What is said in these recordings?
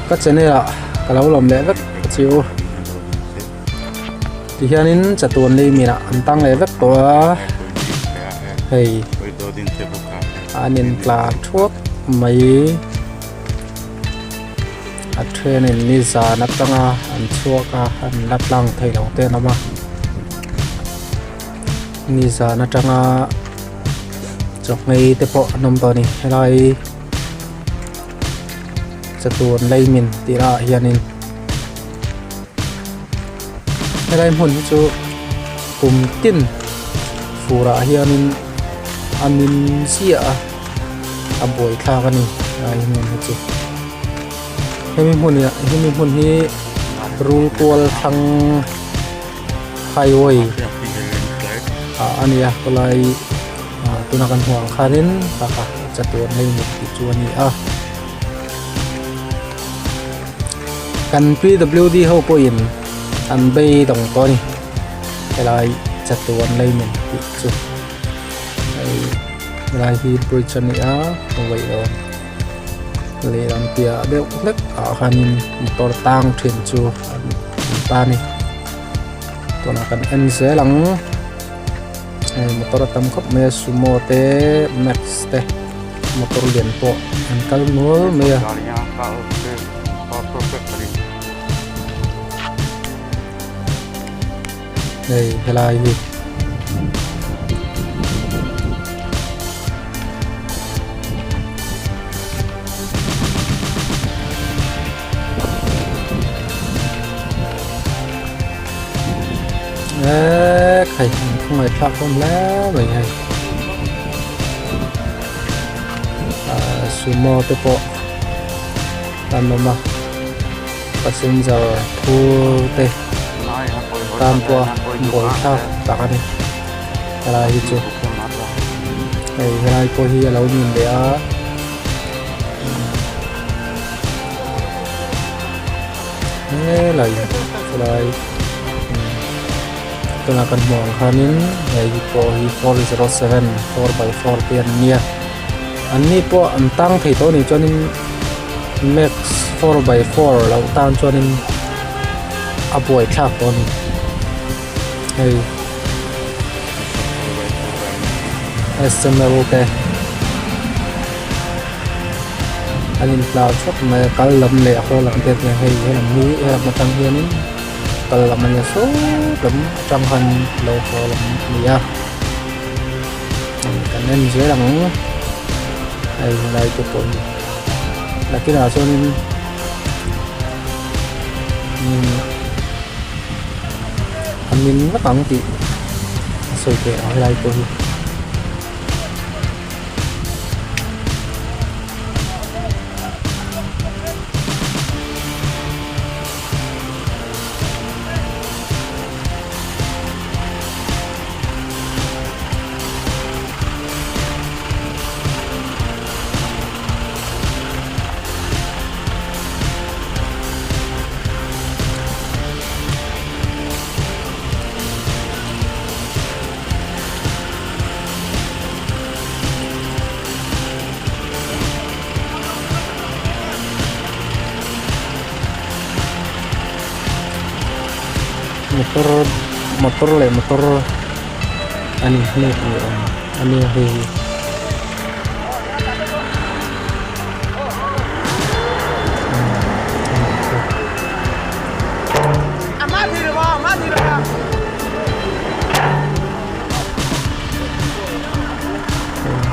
Ka channel ah ka lo lawm leh vek a che u. Tihianin chatuan lei min ah an tang leh vek tawh a hei an in tlar thuap mai a then in nizan atanga an chhuak a an la tlang thei lo te an awm a nizan atanga chawhmeh te pawh an awm tawh a ni helai. Chatuan leimin tih ah hianin helai hmun hi chu kum tin fur ah hianin a min chiah a a buai thlak a ni helai hmun hi chu hemi hmun ah hemi hmun hi rul kual thlang highway ah a ni a khawlai ah tuna kan hmuh ang khanin chatuan leimin tih chu a ni a. Kan PWD ho pawhin an beidawng tawh a ni helai chatuan leimin tih chu hei helai hi bridge a ni a lehlam lehlam piah deuh hlek ah khanin motor tang thin chu an ta a ni tunah kan en zel ang hei motor a tam khawp mai a sumo te max te. Motor lian pawh an kal nual mai a. Hei helai hi eee khai an khawngaih thlak hlawm hle mai hei. Sumo te pawh an awm a passenger phur te tan pawh a buai thlak tak a ni helai hi chu hei helai pawh hi a lo nin leh a helai helai. Tunah kan hmuh ang khanin hei hi pawh hi 407 4x4 te an nia an ni pawh an tang thei tawh a nih chuanin max 4x4 loh tan chuanin a buai thlak tawh a ni hei S_M_L te an intlar thawt mai a kal lam leh a haw lam te hei helam hi helam atang hianin. Kal lam a nia saw lam atang khan lo haw lam a ni a kan en zel ang hei helai te pawh hi nakinah chuanin umm a min vak ang tih a sawi theih ang helai pawh hi. Motor motor leh motor an inhnek ni awm a nia hei hi.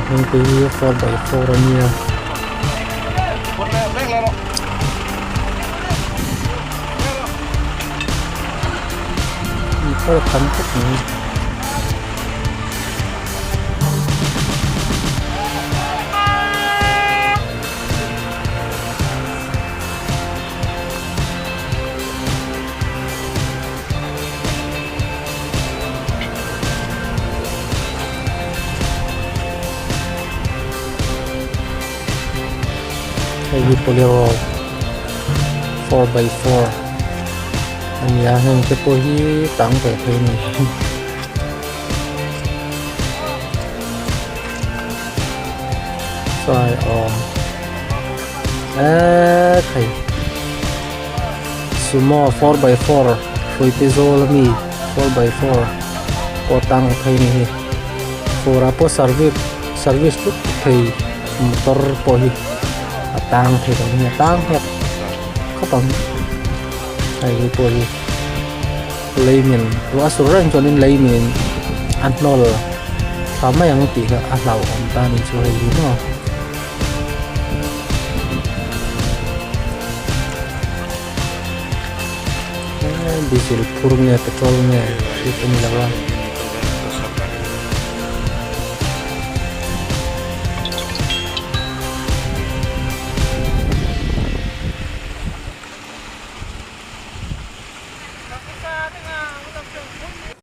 Heng te hi 4x4 a nia. Motor tam khawp mai. Hei hi bolero 4x4 a ni a heng te pawh hi tang ve thei a ni chuan awm eee thei. Sumo 4x4 hruipi zawl ami 4x4 pawh tang phei ni hi fur ah pawh service service tlut thei motor pawh hi a tang thei lo a tang nghet khawp ang hei hi pawh hi leimin ruah a sur reng chuanin leimin a hnawl tha mai ang tih kha a hlauhawm ta a ni chu hei hi maw. Diesel phur nge petrol nge hriat a ni lo a.